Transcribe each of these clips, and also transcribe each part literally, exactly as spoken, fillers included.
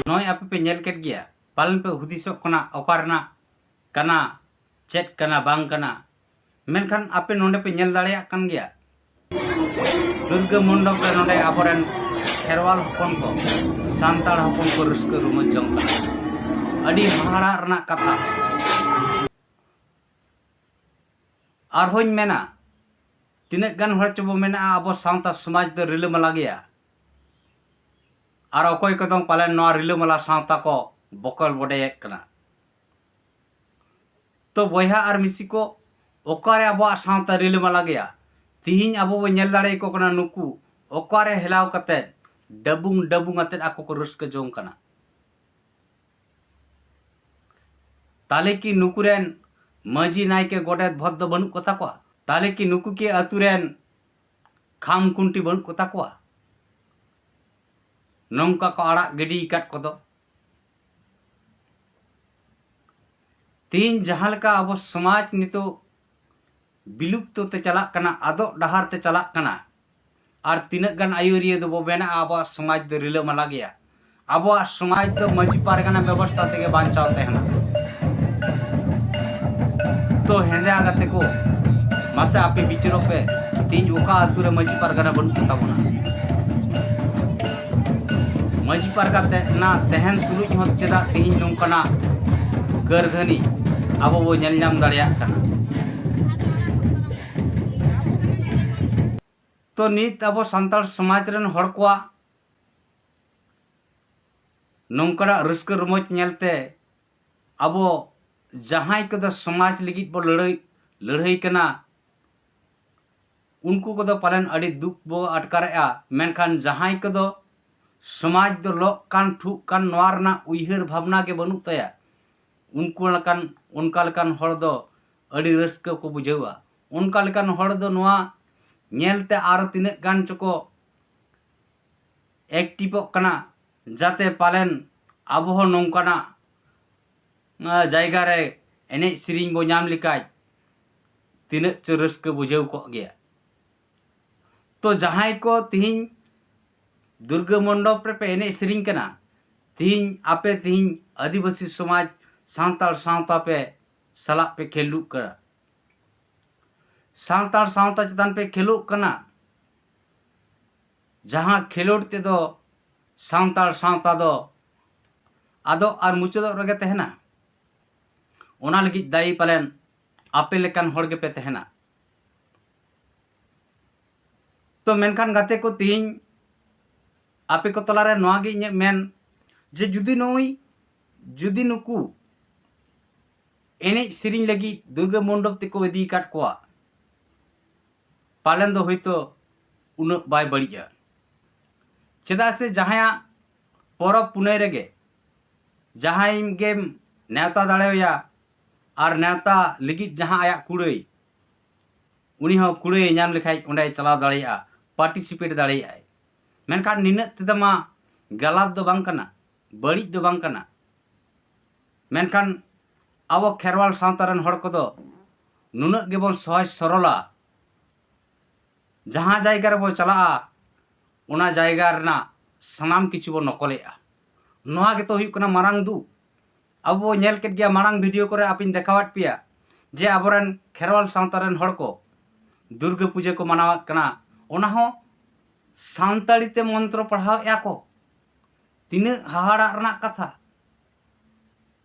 ᱱᱚᱜᱼᱚᱭ ᱟᱯᱮ ᱯᱮ ᱧᱮᱞ ᱠᱮᱫ ᱜᱮᱭᱟ, ᱯᱟᱞᱮᱱ ᱯᱮ ᱦᱩᱫᱤᱥᱚᱜ ᱠᱟᱱᱟ ᱚᱠᱟ ᱨᱮᱱᱟᱜ ᱠᱟᱱᱟ, ᱪᱮᱫ ᱠᱟᱱᱟ ᱵᱟᱝ ᱠᱟᱱᱟ, ᱢᱮᱱᱠᱷᱟᱱ ᱟᱯᱮ ᱱᱚᱰᱮ ᱯᱮ ᱧᱮᱞ ᱫᱟᱲᱮᱭᱟᱜ ᱠᱟᱱ ᱜᱮᱭᱟ, ᱫᱩᱨᱜᱟᱹ ᱢᱚᱱᱰᱚᱯ ᱨᱮ ᱱᱚᱰᱮ ᱟᱵᱚᱨᱮᱱ ᱠᱷᱮᱨᱣᱟᱞ ᱦᱚᱯᱚᱱ ᱠᱚ, ᱥᱟᱱᱛᱟᱲ ᱦᱚᱯᱚᱱ ᱠᱚ ᱨᱟᱹᱥᱠᱟᱹ ᱨᱚᱢᱚᱡᱽ ᱡᱚᱝ ᱠᱟᱱᱟ᱾ ᱟᱹᱰᱤ ᱦᱟᱦᱟᱲᱟᱜ ᱨᱮᱱᱟᱜ ᱠᱟᱛᱷᱟ᱾ ᱟᱨᱦᱚᱸᱧ ᱢᱮᱱᱟ, ᱛᱤᱱᱟᱹᱜ ᱜᱟᱱ ᱦᱚᱲ ᱪᱚᱵᱚ ᱢᱮᱱᱟᱜᱼᱟ, ᱟᱵᱚ ᱥᱟᱶᱛᱟ ᱥᱚᱢᱟᱡᱽ ᱫᱚ ᱨᱤᱞᱟᱹᱢᱟᱞᱟ ᱜᱮᱭᱟ᱾ ᱟᱨ ᱚᱠᱚᱭ ᱠᱚᱫᱚ ᱯᱟᱞᱮᱱ ᱱᱚᱣᱟ ᱨᱤᱞᱟᱹᱢᱟᱞᱟ ᱥᱟᱶᱛᱟ ᱠᱚ ᱵᱚᱠᱚᱞ ᱵᱚᱰᱮᱭᱮᱫ ᱠᱟᱱᱟ᱾ ᱛᱚ ᱵᱚᱭᱦᱟ ᱟᱨ ᱢᱤᱥᱤ ᱠᱚ, ᱚᱠᱟᱨᱮ ᱟᱵᱚᱣᱟᱜ ᱥᱟᱶᱛᱟ ᱨᱤᱞᱟᱹᱢᱟᱞᱟ ᱜᱮᱭᱟ? ᱛᱤᱦᱤᱧ ᱟᱵᱚ ᱵᱚ ᱧᱮᱞ ᱫᱟᱲᱮᱭᱟᱠᱚ ᱠᱟᱱᱟ, ᱱᱩᱠᱩ ᱚᱠᱟᱨᱮ ᱦᱮᱞᱟᱣ ᱠᱟᱛᱮᱫ ᱰᱟᱹᱵᱩᱝ ᱰᱟᱹᱵᱩᱝ ᱟᱛᱮᱫ ᱟᱠᱚ ᱠᱚ ᱨᱟᱹᱥᱠᱟᱹ ᱡᱚᱝ ᱠᱟᱱᱟ᱾ ᱛᱟᱦᱞᱮ ᱠᱤ ᱱᱩᱠᱩ ᱨᱮᱱ ᱢᱟᱹᱡᱷᱤ, ᱱᱟᱭᱠᱮ, ᱜᱚᱰᱮᱛ, ᱵᱷᱚᱫᱽ ᱫᱚ ᱵᱟᱹᱱᱩᱜ ᱠᱚᱛᱟ ᱠᱚᱣᱟ? ᱛᱟᱦᱞᱮ ᱠᱤ ᱱᱩᱠᱩ ᱠᱤ ᱟᱹᱛᱩ ᱨᱮᱱ ᱠᱷᱟᱢ ᱠᱷᱩᱱᱴᱤ ᱵᱟᱹᱱᱩᱜ ᱠᱚᱛᱟ ᱠᱚᱣᱟ? ᱱᱚᱝᱠᱟ ᱠᱚ ᱟᱲᱟᱜ ᱜᱤᱰᱤ ᱟᱠᱟᱫ ᱠᱚᱫᱚ᱾ ᱛᱤᱦᱤᱧ ᱡᱟᱦᱟᱸ ᱞᱮᱠᱟ ᱟᱵᱚ ᱥᱚᱢᱟᱡᱽ ᱱᱤᱛᱚᱜ ᱵᱤᱞᱩᱯᱛᱚ ᱛᱮ ᱪᱟᱞᱟᱜ ᱠᱟᱱᱟ, ᱟᱫᱚᱜ ᱰᱟᱦᱟᱨ ᱛᱮ ᱪᱟᱞᱟᱜ ᱠᱟᱱᱟ, ᱟᱨ ᱛᱤᱱᱟᱹᱜ ᱜᱟᱱ ᱟᱹᱭᱩᱨᱤᱭᱟᱹ ᱫᱚᱵᱚ ᱢᱮᱱᱟᱜᱼᱟ, ᱟᱵᱚᱣᱟᱜ ᱥᱚᱢᱟᱡᱽ ᱫᱚ ᱨᱤᱞᱟᱹᱢᱟᱞᱟ ᱜᱮᱭᱟ᱾ ᱟᱵᱚᱣᱟᱜ ᱥᱚᱢᱟᱡᱽ ᱫᱚ ᱢᱟᱹᱡᱷᱤ ᱯᱟᱨᱜᱟᱱᱟ ᱵᱮᱵᱚᱥᱛᱷᱟ ᱛᱮᱜᱮ ᱵᱟᱧᱪᱟᱣ ᱛᱟᱦᱮᱱᱟ᱾ ᱛᱚ ᱦᱮᱸᱫᱮᱭᱟ ᱜᱟᱛᱮ ᱠᱚ, ᱢᱟᱥᱮ ᱟᱯᱮ ᱵᱤᱪᱟᱹᱨᱚᱜ ᱯᱮ, ᱛᱮᱦᱮᱧ ᱚᱠᱟ ᱟᱹᱛᱩ ᱨᱮ ᱢᱟᱹᱡᱷᱤ ᱯᱟᱨᱜᱟᱱᱟ ᱵᱟᱹᱱᱩᱜ ᱠᱚ ᱛᱟᱵᱚᱱᱟ? ᱢᱟᱹᱡᱷᱤ ᱯᱟᱨᱜᱟᱱᱟ ᱛᱮ-, ᱱᱟ ᱛᱟᱦᱮᱱ ᱛᱩᱞᱩᱡ ᱦᱚᱸ ᱪᱮᱫᱟᱜ ᱛᱮᱦᱮᱧ ᱱᱚᱝᱠᱟᱱᱟᱜ ᱠᱟᱹᱨᱫᱷᱟᱹᱱᱤ ᱟᱵᱚ ᱵᱚ ᱧᱮᱞ ᱧᱟᱢ ᱫᱟᱲᱮᱭᱟᱜ ᱠᱟᱱᱟ? ᱛᱚ ᱱᱤᱛ ᱟᱵᱚ ᱥᱟᱱᱛᱟᱲ ᱥᱚᱢᱟᱡᱽ ᱨᱮᱱ ᱦᱚᱲ ᱠᱚᱣᱟᱜ ᱱᱚᱝᱠᱟᱱᱟᱜ ᱨᱟᱹᱥᱠᱟᱹ ᱨᱚᱢᱚᱡᱽ ᱧᱮᱞᱛᱮ ᱟᱵᱚ ᱡᱟᱦᱟᱸᱭ ᱠᱚᱫᱚ ᱥᱚᱢᱟᱡᱽ ᱞᱟᱹᱜᱤᱫ ᱵᱚ ᱞᱟᱹᱲᱦᱟᱹᱭ, ᱞᱟᱹᱲᱦᱟᱹᱭ ᱠᱟᱱᱟ, ᱩᱱᱠᱩ ᱠᱚᱫᱚ ᱯᱟᱞᱮᱱ ᱟᱹᱰᱤ ᱫᱩᱠ ᱵᱚ ᱟᱴᱠᱟᱨᱮᱜᱼᱟ᱾ ᱢᱮᱱᱠᱷᱟᱱ ᱡᱟᱦᱟᱸᱭ ᱠᱚᱫᱚ ᱥᱚᱢᱟᱡᱽ ᱫᱚ ᱞᱚᱜ ᱠᱟᱱ, ᱴᱷᱩᱜ ᱠᱟᱱ, ᱱᱚᱣᱟ ᱨᱮᱱᱟᱜ ᱩᱭᱦᱟᱹᱨ ᱵᱷᱟᱵᱽᱱᱟ ᱜᱮ ᱵᱟᱹᱱᱩᱜ ᱛᱟᱭᱟ, ᱩᱱᱠᱩ ᱞᱮᱠᱟᱱ, ᱚᱱᱠᱟ ᱞᱮᱠᱟᱱ ᱦᱚᱲ ᱫᱚ ᱟᱹᱰᱤ ᱨᱟᱹᱥᱠᱟᱹ ᱠᱚ ᱵᱩᱡᱷᱟᱹᱣᱟ᱾ ᱚᱱᱠᱟ ᱞᱮᱠᱟᱱ ᱦᱚᱲ ᱫᱚ ᱱᱚᱣᱟ ᱧᱮᱞᱛᱮ ᱟᱨᱚ ᱛᱤᱱᱟᱹᱜ ᱜᱟᱱ ᱪᱚᱠᱚ ᱮᱠᱴᱤᱵᱷᱚᱜ ᱠᱟᱱᱟ, ᱡᱟᱛᱮ ᱯᱟᱞᱮᱱ ᱟᱵᱚ ᱦᱚᱸ ᱱᱚᱝᱠᱟᱱᱟᱜ, ᱟᱸ, ᱡᱟᱭᱜᱟ ᱨᱮ ᱮᱱᱮᱡ ᱥᱮᱨᱮᱧ ᱵᱚ ᱧᱟᱢ ᱞᱮᱠᱷᱟᱡ, ᱛᱤᱱᱟᱹᱜ ᱪᱚ ᱨᱟᱹᱥᱠᱟᱹ ᱵᱩᱡᱷᱟᱹᱣ ᱠᱚᱜ ᱜᱮᱭᱟ᱾ ᱛᱚ ᱡᱟᱦᱟᱸᱭ ᱠᱚ ᱛᱤᱦᱤᱧ ᱫᱩᱨᱜᱟᱹ ᱢᱚᱱᱰᱚᱯ ᱨᱮᱯᱮ ᱮᱱᱮᱡ ᱥᱮᱨᱮᱧ ᱠᱟᱱᱟ, ᱛᱤᱦᱤᱧ ᱟᱯᱮ ᱛᱤᱦᱤᱧ ᱟᱹᱫᱤᱵᱟᱹᱥᱤ ᱥᱚᱢᱟᱡᱽ, ᱥᱟᱱᱛᱟᱲ ᱥᱟᱶᱛᱟ ᱯᱮ ᱥᱟᱞᱟᱜ ᱯᱮ ᱠᱷᱮᱞᱰᱩᱜ ᱠᱟᱱᱟ, ᱥᱟᱱᱛᱟᱲ ᱥᱟᱶᱛᱟ ᱪᱮᱛᱟᱱ ᱯᱮ ᱠᱷᱮᱞᱳᱜ ᱠᱟᱱᱟ, ᱡᱟᱦᱟᱸ ᱠᱷᱮᱞᱳᱰ ᱛᱮᱫᱚ ᱥᱟᱱᱛᱟᱲ ᱥᱟᱶᱛᱟ ᱫᱚ ᱟᱫᱚᱜ ᱟᱨ ᱢᱩᱪᱟᱹᱫᱚᱜ ᱨᱮᱜᱮ ᱛᱟᱦᱮᱱᱟ᱾ ᱚᱱᱟ ᱞᱟᱹᱜᱤᱫ ᱫᱟᱭᱤ ᱯᱟᱞᱮᱱ ᱟᱯᱮ ᱞᱮᱠᱟᱱ ᱦᱚᱲ ᱜᱮᱯᱮ ᱛᱟᱦᱮᱱᱟ᱾ ᱛᱚ ᱢᱮᱱᱠᱷᱟᱱ ᱜᱟᱛᱮ ᱠᱚ, ᱛᱤᱦᱤᱧ ᱟᱯᱮ ᱠᱚ ᱛᱟᱞᱟᱨᱮ ᱱᱚᱣᱟ ᱜᱮ ᱤᱧᱟᱹᱜ ᱢᱮᱱ, ᱡᱮ ᱡᱩᱫᱤ ᱱᱩᱭ, ᱡᱩᱫᱤ ᱱᱩᱠᱩ ᱮᱱᱮᱡ ᱥᱮᱨᱮᱧ ᱞᱟᱹᱜᱤᱫ ᱫᱩᱨᱜᱟᱹ ᱢᱚᱱᱰᱚᱯ ᱛᱮᱠᱚ ᱤᱫᱤ ᱟᱠᱟᱫ ᱠᱚᱣᱟ, ᱯᱟᱞᱮᱱ ᱫᱚ ᱦᱳᱭᱛᱳ ᱩᱱᱟᱹᱜ ᱵᱟᱭ ᱵᱟᱹᱲᱤᱡᱼᱟ᱾ ᱪᱮᱫᱟᱜ ᱥᱮ ᱡᱟᱦᱟᱸᱭᱟᱜ ᱯᱚᱨᱚᱵᱽ ᱯᱩᱱᱟᱹᱭ ᱨᱮᱜᱮ ᱡᱟᱦᱟᱸᱭ ᱜᱮᱢ ᱱᱮᱣᱛᱟ ᱫᱟᱲᱮᱣᱟᱭᱟ, ᱟᱨ ᱱᱮᱣᱛᱟ ᱞᱟᱹᱜᱤᱫ ᱡᱟᱦᱟᱸ ᱟᱭᱟᱜ ᱠᱩᱲᱟᱹᱭ, ᱩᱱᱤ ᱦᱚᱸ ᱠᱩᱲᱟᱹᱭᱮ ᱧᱟᱢ ᱞᱮᱠᱷᱟᱡ ᱚᱸᱰᱮᱭ ᱪᱟᱞᱟᱣ ᱫᱟᱲᱮᱭᱟᱜᱼᱟ, ᱯᱟᱨᱴᱤᱥᱤᱯᱮᱴ ᱫᱟᱲᱮᱭᱟᱜᱼᱟᱭ᱾ ᱢᱮᱱᱠᱷᱟᱱ ᱱᱤᱱᱟᱹᱜ ᱛᱮᱫᱚ ᱢᱟ ᱜᱟᱞᱟᱛ ᱫᱚ ᱵᱟᱝ ᱠᱟᱱᱟ, ᱵᱟᱹᱲᱤᱡ ᱫᱚ ᱵᱟᱝ ᱠᱟᱱᱟ᱾ ᱢᱮᱱᱠᱷᱟᱱ ᱟᱵᱚ ᱠᱷᱮᱨᱣᱟᱞ ᱥᱟᱶᱛᱟ ᱨᱮᱱ ᱦᱚᱲ ᱠᱚᱫᱚ ᱱᱩᱱᱟᱹᱜ ᱜᱮᱵᱚᱱ ᱥᱚᱦᱚᱡ ᱥᱚᱨᱚᱞᱟ, ᱡᱟᱦᱟᱸ ᱡᱟᱭᱜᱟ ᱨᱮᱵᱚᱱ ᱪᱟᱞᱟᱜᱼᱟ, ᱚᱱᱟ ᱡᱟᱭᱜᱟ ᱨᱮᱱᱟᱜ ᱥᱟᱱᱟᱢ ᱠᱤᱪᱷᱩ ᱵᱚᱱ ᱱᱚᱠᱚᱞᱮᱜᱼᱟ᱾ ᱱᱚᱣᱟ ᱜᱮᱛᱚ ᱦᱩᱭᱩᱜ ᱠᱟᱱᱟ ᱢᱟᱨᱟᱝ ᱫᱩᱠ᱾ ᱟᱵᱚ ᱵᱚ ᱧᱮᱞ ᱠᱮᱫ ᱜᱮᱭᱟ, ᱢᱟᱲᱟᱝ ᱵᱷᱤᱰᱤᱭᱳ ᱠᱚᱨᱮ ᱟᱯᱮᱧ ᱫᱮᱠᱷᱟᱣᱟᱫ ᱯᱮᱭᱟ ᱡᱮ ᱟᱵᱚᱨᱮᱱ ᱠᱷᱮᱨᱣᱟᱞ ᱥᱟᱶᱛᱟ ᱨᱮᱱ ᱦᱚᱲ ᱠᱚ ᱫᱩᱨᱜᱟᱹ ᱯᱩᱡᱟᱹ ᱠᱚ ᱢᱟᱱᱟᱣᱮᱫ ᱠᱟᱱᱟ, ᱚᱱᱟ ᱦᱚᱸ ᱥᱟᱱᱛᱟᱲᱤ ᱛᱮ ᱢᱚᱱᱛᱨᱚ ᱯᱟᱲᱦᱟᱣᱮᱫᱼᱟ ᱠᱚ᱾ ᱛᱤᱱᱟᱹᱜ ᱦᱟᱦᱟᱲᱟᱜ ᱨᱮᱱᱟᱜ ᱠᱟᱛᱷᱟ᱾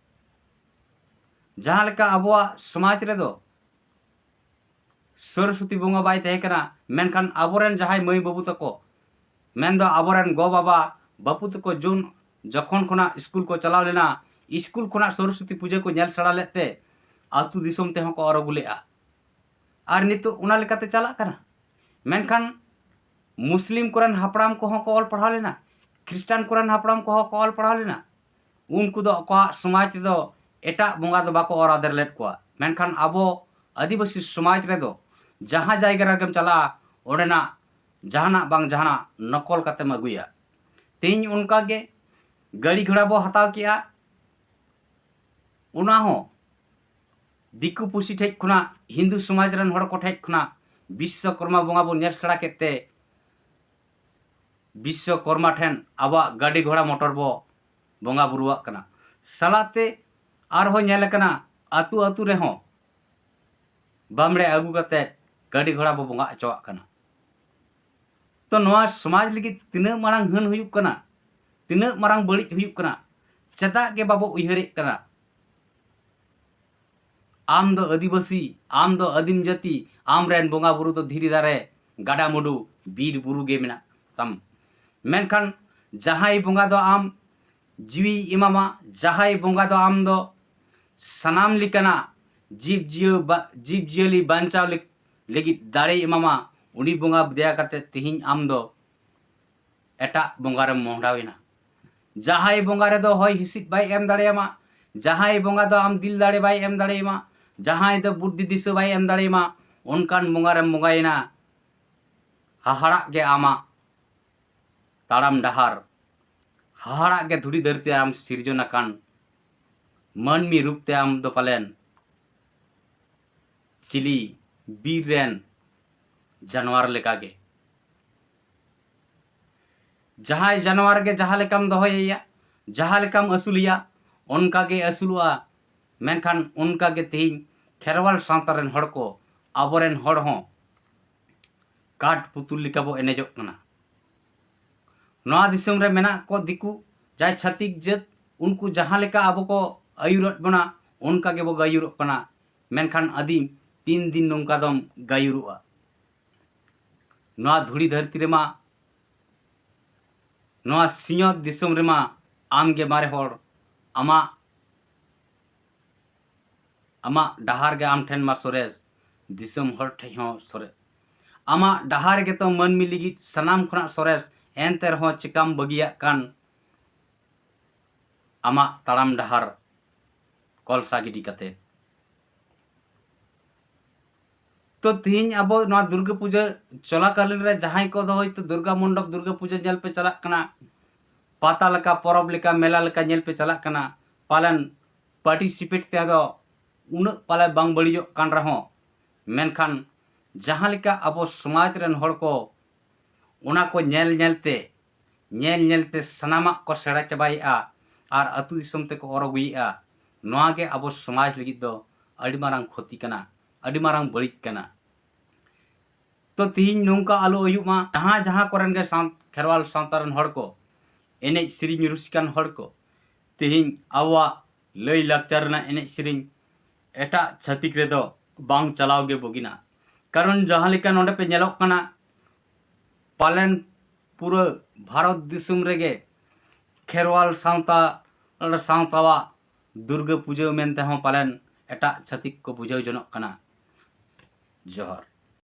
ᱡᱟᱦᱟᱸ ᱞᱮᱠᱟ ᱟᱵᱚᱣᱟᱜ ᱥᱚᱢᱟᱡᱽ ᱨᱮᱫᱚ ᱥᱚᱨᱚᱥᱚᱛᱤ ᱵᱚᱸᱜᱟ ᱵᱟᱭ ᱛᱟᱦᱮᱸ ᱠᱟᱱᱟ, ᱢᱮᱱᱠᱷᱟᱱ ᱟᱵᱚᱨᱮᱱ ᱡᱟᱦᱟᱸᱭ ᱢᱟᱹᱭ ᱵᱟᱹᱵᱩ ᱛᱟᱠᱚ, ᱢᱮᱱᱫᱚ ᱟᱵᱚᱨᱮᱱ ᱜᱚ ᱵᱟᱵᱟ, ᱵᱟᱹᱯᱩ ᱛᱟᱠᱚ ᱡᱩᱱ ᱡᱚᱠᱷᱚᱱ ᱠᱷᱚᱱᱟᱜ ᱥᱠᱩᱞ ᱠᱚ ᱪᱟᱞᱟᱣ ᱞᱮᱱᱟ, ᱥᱠᱩᱞ ᱠᱷᱚᱱᱟᱜ ᱥᱚᱨᱚᱥᱚᱛᱤ ᱯᱩᱡᱟᱹ ᱠᱚ ᱧᱮᱞ ᱥᱮᱬᱟ ᱞᱮᱫ ᱛᱮ ᱟᱹᱛᱩ ᱫᱤᱥᱚᱢ ᱛᱮᱦᱚᱸ ᱠᱚ ᱚᱨ ᱟᱹᱜᱩ ᱞᱮᱫᱼᱟ᱾ ᱟᱨ ᱱᱤᱛᱚᱜ ᱚᱱᱟ ᱞᱮᱠᱟᱛᱮ ᱪᱟᱞᱟᱜ ᱠᱟᱱᱟ᱾ ᱢᱮᱱᱠᱷᱟᱱ ᱢᱩᱥᱞᱤᱢ ᱠᱚᱨᱮᱱ ᱦᱟᱯᱲᱟᱢ ᱠᱚᱦᱚᱸ ᱠᱚ ᱚᱞ ᱯᱟᱲᱦᱟᱣ ᱞᱮᱱᱟ, ᱠᱷᱨᱤᱥᱴᱟᱱ ᱠᱚᱨᱮᱱ ᱦᱟᱯᱲᱟᱢ ᱠᱚᱦᱚᱸ ᱠᱚ ᱚᱞ ᱯᱟᱲᱦᱟᱣ ᱞᱮᱱᱟ᱾ ᱩᱱᱠᱩ ᱫᱚ ᱟᱠᱚᱣᱟᱜ ᱥᱚᱢᱟᱡᱽ ᱨᱮᱫᱚ ᱮᱴᱟᱜ ᱵᱚᱸᱜᱟ ᱫᱚ ᱵᱟᱠᱚ ᱚᱨ ᱟᱫᱮᱨ ᱞᱮᱫ ᱠᱚᱣᱟ᱾ ᱢᱮᱱᱠᱷᱟᱱ ᱟᱵᱚ ᱟᱹᱫᱤᱵᱟᱹᱥᱤ ᱥᱚᱢᱟᱡᱽ ᱨᱮᱫᱚ ᱡᱟᱦᱟᱸ ᱡᱟᱭᱜᱟ ᱨᱮᱜᱮᱢ ᱪᱟᱞᱟᱜᱼᱟ, ᱚᱸᱰᱮᱱᱟᱜ ᱡᱟᱦᱟᱱᱟᱜ ᱵᱟᱝ ᱡᱟᱦᱟᱱᱟᱜ ᱱᱚᱠᱚᱞ ᱠᱟᱛᱮᱢ ᱟᱹᱜᱩᱭᱟ᱾ ᱛᱮᱦᱮᱧ ᱚᱱᱠᱟ ᱜᱮ ᱜᱟᱹᱰᱤ ᱜᱷᱚᱲᱟ ᱵᱚ ᱦᱟᱛᱟᱣ ᱠᱮᱜᱼᱟ, ᱚᱱᱟ ᱦᱚᱸ ᱫᱤᱠᱩ ᱯᱩᱥᱤ ᱴᱷᱮᱡ ᱠᱷᱚᱱᱟᱜ, ᱦᱤᱱᱫᱩ ᱥᱚᱢᱟᱡᱽ ᱨᱮᱱ ᱦᱚᱲ ᱠᱚ ᱴᱷᱮᱡ ᱠᱷᱚᱱᱟᱜ ᱵᱤᱥᱥᱚᱠᱚᱨᱢᱟ ᱵᱚᱸᱜᱟ ᱵᱚᱱ ᱧᱮᱞ ᱥᱮᱬᱟ ᱠᱮᱫ ᱛᱮ, ᱵᱤᱥᱥᱚᱠᱚᱨᱢᱟ ᱴᱷᱮᱱ ᱟᱵᱚᱣᱟᱜ ᱜᱟᱹᱰᱤ ᱜᱷᱚᱲᱟ ᱢᱚᱴᱚᱨ ᱵᱚ ᱵᱚᱸᱜᱟ ᱵᱩᱨᱩᱣᱟᱜ ᱠᱟᱱᱟ᱾ ᱥᱟᱞᱟᱜ ᱛᱮ ᱟᱨᱦᱚᱸ ᱧᱮᱞ ᱟᱠᱟᱱᱟ, ᱟᱹᱛᱩ ᱟᱹᱛᱩ ᱨᱮᱦᱚᱸ ᱵᱟᱢᱲᱮ ᱟᱹᱜᱩ ᱠᱟᱛᱮ ᱜᱟᱹᱰᱤ ᱜᱷᱚᱲᱟ ᱵᱚ ᱵᱚᱸᱜᱟ ᱦᱚᱪᱚᱣᱟᱜ ᱠᱟᱱᱟ᱾ ᱛᱚ ᱱᱚᱣᱟ ᱥᱚᱢᱟᱡᱽ ᱞᱟᱹᱜᱤᱫ ᱛᱤᱱᱟᱹᱜ ᱢᱟᱨᱟᱝ ᱦᱟᱹᱱ ᱦᱩᱭᱩᱜ ᱠᱟᱱᱟ, ᱛᱤᱱᱟᱹᱜ ᱢᱟᱨᱟᱝ ᱵᱟᱹᱲᱤᱡ ᱦᱩᱭᱩᱜ ᱠᱟᱱᱟ, ᱪᱮᱫᱟᱜ ᱜᱮ ᱵᱟᱵᱚ ᱩᱭᱦᱟᱹᱨᱮᱫ ᱠᱟᱱᱟ? ᱟᱢ ᱫᱚ ᱟᱹᱫᱤᱵᱟᱹᱥᱤ, ᱟᱢ ᱫᱚ ᱟᱹᱫᱤᱢ ᱡᱟᱹᱛᱤ, ᱟᱢ ᱨᱮᱱ ᱵᱚᱸᱜᱟ ᱵᱩᱨᱩ ᱫᱚ ᱫᱷᱤᱨᱤ ᱫᱟᱨᱮ, ᱜᱟᱰᱟ ᱢᱩᱰᱩ, ᱵᱤᱨ ᱵᱩᱨᱩ ᱜᱮ ᱢᱮᱱᱟᱜ ᱛᱟᱢ᱾ ᱢᱮᱱᱠᱷᱟᱱ ᱡᱟᱦᱟᱸᱭ ᱵᱚᱸᱜᱟ ᱫᱚ ᱟᱢ ᱡᱤᱣᱤᱭ ᱮᱢᱟᱢᱟ, ᱡᱟᱦᱟᱸᱭ ᱵᱚᱸᱜᱟ ᱫᱚ ᱟᱢ ᱫᱚ ᱥᱟᱱᱟᱢ ᱞᱮᱠᱟᱱᱟᱜ ᱡᱤᱵᱽ ᱡᱤᱭᱟᱹ-, ᱵᱟ-, ᱡᱤᱵᱽ ᱡᱤᱭᱟᱹᱞᱤ ᱵᱟᱧᱪᱟᱣ ᱞᱟᱹᱜ-, ᱞᱟᱹᱜᱤᱫ ᱫᱟᱲᱮᱭ ᱮᱢᱟᱢᱟ, ᱩᱱᱤ ᱵᱚᱸᱜᱟ ᱫᱮᱭᱟ ᱠᱟᱛᱮ ᱛᱮᱦᱮᱧ ᱟᱢ ᱫᱚ ᱮᱴᱟᱜ ᱵᱚᱸᱜᱟ ᱨᱮᱢ ᱢᱚᱦᱰᱟᱣ ᱮᱱᱟ᱾ ᱡᱟᱦᱟᱸᱭ ᱵᱚᱸᱜᱟ ᱨᱮᱫᱚ ᱦᱚᱭ ᱦᱤᱸᱥᱤᱫ ᱵᱟᱭ ᱮᱢ ᱫᱟᱲᱮᱭᱟᱢᱟ, ᱡᱟᱦᱟᱸᱭ ᱵᱚᱸᱜᱟ ᱫᱚ ᱟᱢ ᱫᱤᱞ ᱫᱟᱲᱮ ᱵᱟᱭ ᱮᱢ ᱫᱟᱲᱮᱭᱟᱢᱟ, ᱡᱟᱦᱟᱸᱭ ᱫᱚ ᱵᱩᱫᱽᱫᱷᱤ ᱫᱤᱥᱟᱹ ᱵᱟᱭ ᱮᱢ ᱫᱟᱲᱮᱭᱟᱢᱟ, ᱚᱱᱠᱟᱱ ᱵᱚᱸᱜᱟ ᱨᱮᱢ ᱵᱚᱸᱜᱟᱭᱮᱱᱟ᱾ ᱦᱟᱦᱟᱲᱟᱜ ᱜᱮ ᱟᱢᱟᱜ ᱛᱟᱲᱟᱢ ᱰᱟᱦᱟᱨ, ᱦᱟᱦᱟᱲᱟᱜ ᱜᱮ ᱫᱷᱩᱲᱤ ᱫᱷᱟᱹᱨᱛᱤ ᱟᱢ ᱥᱤᱨᱡᱚᱱ ᱟᱠᱟᱱ ᱢᱟᱹᱱᱢᱤ ᱨᱩᱯ ᱛᱮ ᱟᱢ ᱫᱚ ᱯᱟᱞᱮᱱ ᱪᱤᱞᱤ ᱵᱤᱨ ᱨᱮᱱ ᱡᱟᱱᱣᱟᱨ ᱞᱮᱠᱟᱜᱮ᱾ ᱡᱟᱦᱟᱸᱭ ᱡᱟᱱᱣᱟᱨ ᱜᱮ ᱡᱟᱦᱟᱸ ᱞᱮᱠᱟᱢ ᱫᱚᱦᱚᱭᱮᱭᱟ, ᱡᱟᱦᱟᱸ ᱞᱮᱠᱟᱢ ᱟᱹᱥᱩᱞᱮᱭᱟ, ᱚᱱᱠᱟ ᱜᱮ ᱟᱹᱥᱩᱞᱚᱜᱼᱟ᱾ ᱢᱮᱱᱠᱷᱟᱱ ᱚᱱᱠᱟ ᱜᱮ ᱛᱮᱦᱮᱧ ᱠᱷᱮᱨᱣᱟᱞ ᱥᱟᱶᱛᱟ ᱨᱮᱱ ᱦᱚᱲ ᱠᱚ, ᱟᱵᱚᱨᱮᱱ ᱦᱚᱲ ᱦᱚᱸ ᱠᱟᱴ ᱯᱩᱛᱩᱞ ᱞᱮᱠᱟ ᱵᱚ ᱮᱱᱮᱡᱚᱜ ᱠᱟᱱᱟ᱾ ᱱᱚᱣᱟ ᱫᱤᱥᱚᱢ ᱨᱮ ᱢᱮᱱᱟᱜ ᱠᱚ ᱫᱤᱠᱩ, ᱡᱟᱦᱟᱸᱭ ᱪᱷᱟᱹᱛᱤᱠ ᱡᱟᱹᱛ, ᱩᱱᱠᱩ ᱡᱟᱦᱟᱸ ᱞᱮᱠᱟ ᱟᱵᱚ ᱠᱚ ᱟᱹᱭᱩᱨᱚᱜ ᱵᱚᱱᱟ, ᱚᱱᱠᱟ ᱜᱮᱵᱚ ᱜᱟᱹᱭᱩᱨᱚᱜ ᱠᱟᱱᱟ᱾ ᱢᱮᱱᱠᱷᱟᱱ ᱟᱹᱫᱤᱢ ᱛᱤᱱ ᱫᱤᱱ ᱱᱚᱝᱠᱟ ᱫᱚᱢ ᱜᱟᱹᱭᱩᱨᱚᱜᱼᱟ? ᱱᱚᱣᱟ ᱫᱷᱩᱲᱤ ᱫᱷᱟᱹᱨᱛᱤ ᱨᱮᱢᱟ, ᱱᱚᱣᱟ ᱥᱤᱧᱚᱛ ᱫᱤᱥᱚᱢ ᱨᱮᱢᱟ ᱟᱢᱜᱮ ᱢᱟᱨᱮ ᱦᱚᱲ, ᱟᱢᱟᱜ, ᱟᱢᱟᱜ ᱰᱟᱦᱟᱨ ᱜᱮ ᱟᱢ ᱴᱷᱮᱱ ᱢᱟ ᱥᱚᱨᱮᱥ, ᱫᱤᱥᱚᱢ ᱦᱚᱲ ᱴᱷᱮᱱ ᱦᱚᱸ ᱥᱚᱨᱮᱥ᱾ ᱟᱢᱟᱜ ᱰᱟᱦᱟᱨ ᱜᱮᱛᱚ ᱢᱟᱹᱱᱢᱤ ᱞᱟᱹᱜᱤᱫ ᱥᱟᱱᱟᱢ ᱠᱷᱚᱱᱟᱜ ᱥᱚᱨᱮᱥ, ᱮᱱᱛᱮ ᱨᱮᱦᱚᱸ ᱪᱮᱠᱟᱢ ᱵᱟᱹᱜᱤᱭᱟᱜ ᱠᱟᱱ ᱟᱢᱟᱜ ᱛᱟᱲᱟᱢ ᱰᱟᱦᱟᱨ ᱠᱚᱞᱥᱟ ᱜᱤᱰᱤ ᱠᱟᱛᱮ? ᱛᱚ ᱛᱤᱦᱤᱧ ᱟᱵᱚ ᱱᱚᱣᱟ ᱫᱩᱨᱜᱟᱹ ᱯᱩᱡᱟᱹ ᱪᱚᱞᱟᱠᱟᱞᱤᱱ ᱨᱮ ᱡᱟᱦᱟᱸᱭ ᱠᱚᱫᱚ ᱦᱚᱭᱛᱳ ᱫᱩᱨᱜᱟ ᱢᱚᱱᱰᱚᱯ ᱫᱩᱨᱜᱟᱹ ᱯᱩᱡᱟᱹ ᱧᱮᱞ ᱯᱮ ᱪᱟᱞᱟᱜ ᱠᱟᱱᱟ, ᱯᱟᱛᱟ ᱞᱮᱠᱟ, ᱯᱚᱨᱚᱵᱽ ᱞᱮᱠᱟ, ᱢᱮᱞᱟ ᱞᱮᱠᱟ ᱧᱮᱞ ᱯᱮ ᱪᱟᱞᱟᱜ ᱠᱟᱱᱟ, ᱯᱟᱞᱮᱱ participate ᱛᱮ ᱟᱫᱚ ᱩᱱᱟᱹᱜ ᱯᱟᱞᱮ ᱵᱟᱝ ᱵᱟᱹᱲᱤᱡᱚᱜ ᱠᱟᱱ ᱨᱮᱦᱚᱸ, ᱢᱮᱱᱠᱷᱟᱱ ᱡᱟᱦᱟᱸ ᱞᱮᱠᱟ ᱟᱵᱚ ᱥᱚᱢᱟᱡᱽ ᱨᱮᱱ ᱦᱚᱲ ᱠᱚ ᱚᱱᱟ ᱠᱚ ᱧᱮᱞ ᱧᱮᱞ ᱛᱮ, ᱧᱮᱞ ᱧᱮᱞ ᱛᱮ ᱥᱟᱱᱟᱢᱟᱜ ᱠᱚ ᱥᱮᱬᱟ ᱪᱟᱵᱟᱭᱮᱫᱼᱟ ᱟᱨ ᱟᱹᱛᱩ ᱫᱤᱥᱚᱢ ᱛᱮᱠᱚ ᱚᱨ ᱟᱹᱜᱩᱭᱮᱫᱼᱟ, ᱱᱚᱣᱟ ᱜᱮ ᱟᱵᱚ ᱥᱚᱢᱟᱡᱽ ᱞᱟᱹᱜᱤᱫ ᱫᱚ ᱟᱹᱰᱤ ᱢᱟᱨᱟᱝ ᱠᱷᱚᱛᱤ ᱠᱟᱱᱟ, ᱟᱹᱰᱤ ᱢᱟᱨᱟᱝ ᱵᱟᱹᱲᱤᱡ ᱠᱟᱱᱟ᱾ ᱛᱚ ᱛᱤᱦᱤᱧ ᱱᱚᱝᱠᱟ ᱟᱞᱚ ᱦᱩᱭᱩᱜ ᱢᱟ, ᱡᱟᱦᱟᱸ ᱡᱟᱦᱟᱸ ᱠᱚᱨᱮᱱ ᱜᱮ ᱥᱟᱱ-, ᱠᱷᱮᱨᱣᱟᱞ ᱥᱟᱶᱛᱟ ᱨᱮᱱ ᱦᱚᱲ ᱠᱚ, ᱮᱱᱮᱡ ᱥᱮᱨᱮᱧ ᱨᱩᱥᱤᱠᱟᱱ ᱦᱚᱲ ᱠᱚ, ᱛᱤᱦᱤᱧ ᱟᱵᱚᱣᱟᱜ ᱞᱟᱹᱭ ᱞᱟᱠᱪᱟᱨ ᱨᱮᱱᱟᱜ ᱮᱱᱮᱡ ᱥᱮᱨᱮᱧ ᱮᱴᱟᱜ ᱪᱷᱟᱹᱛᱤᱠ ᱨᱮᱫᱚ ᱵᱟᱝ ᱪᱟᱞᱟᱣ ᱜᱮ ᱵᱩᱜᱤᱱᱟ᱾ ᱠᱟᱨᱚᱱ ᱡᱟᱦᱟᱸ ᱞᱮᱠᱟ ᱱᱚᱰᱮ ᱯᱮ ᱧᱮᱞᱚᱜ ᱠᱟᱱᱟ, ᱯᱟᱞᱮᱱ ᱯᱩᱨᱟᱹ ᱵᱷᱟᱨᱚᱛ ᱫᱤᱥᱚᱢ ᱨᱮᱜᱮ ᱠᱷᱮᱨᱣᱟᱞ ᱥᱟᱶᱛᱟ, ᱥᱟᱶᱛᱟᱣᱟᱜ ᱫᱩᱨᱜᱟᱹ ᱯᱩᱡᱟᱹ ᱢᱮᱱᱛᱮ ᱦᱚᱸ ᱯᱟᱞᱮᱱ ᱮᱴᱟᱜ ᱪᱷᱟᱹᱛᱤᱠ ᱠᱚ ᱵᱩᱡᱷᱟᱹᱣ ᱡᱚᱱᱚᱜ ᱠᱟᱱᱟ᱾ ᱡᱚᱦᱟᱨ᱾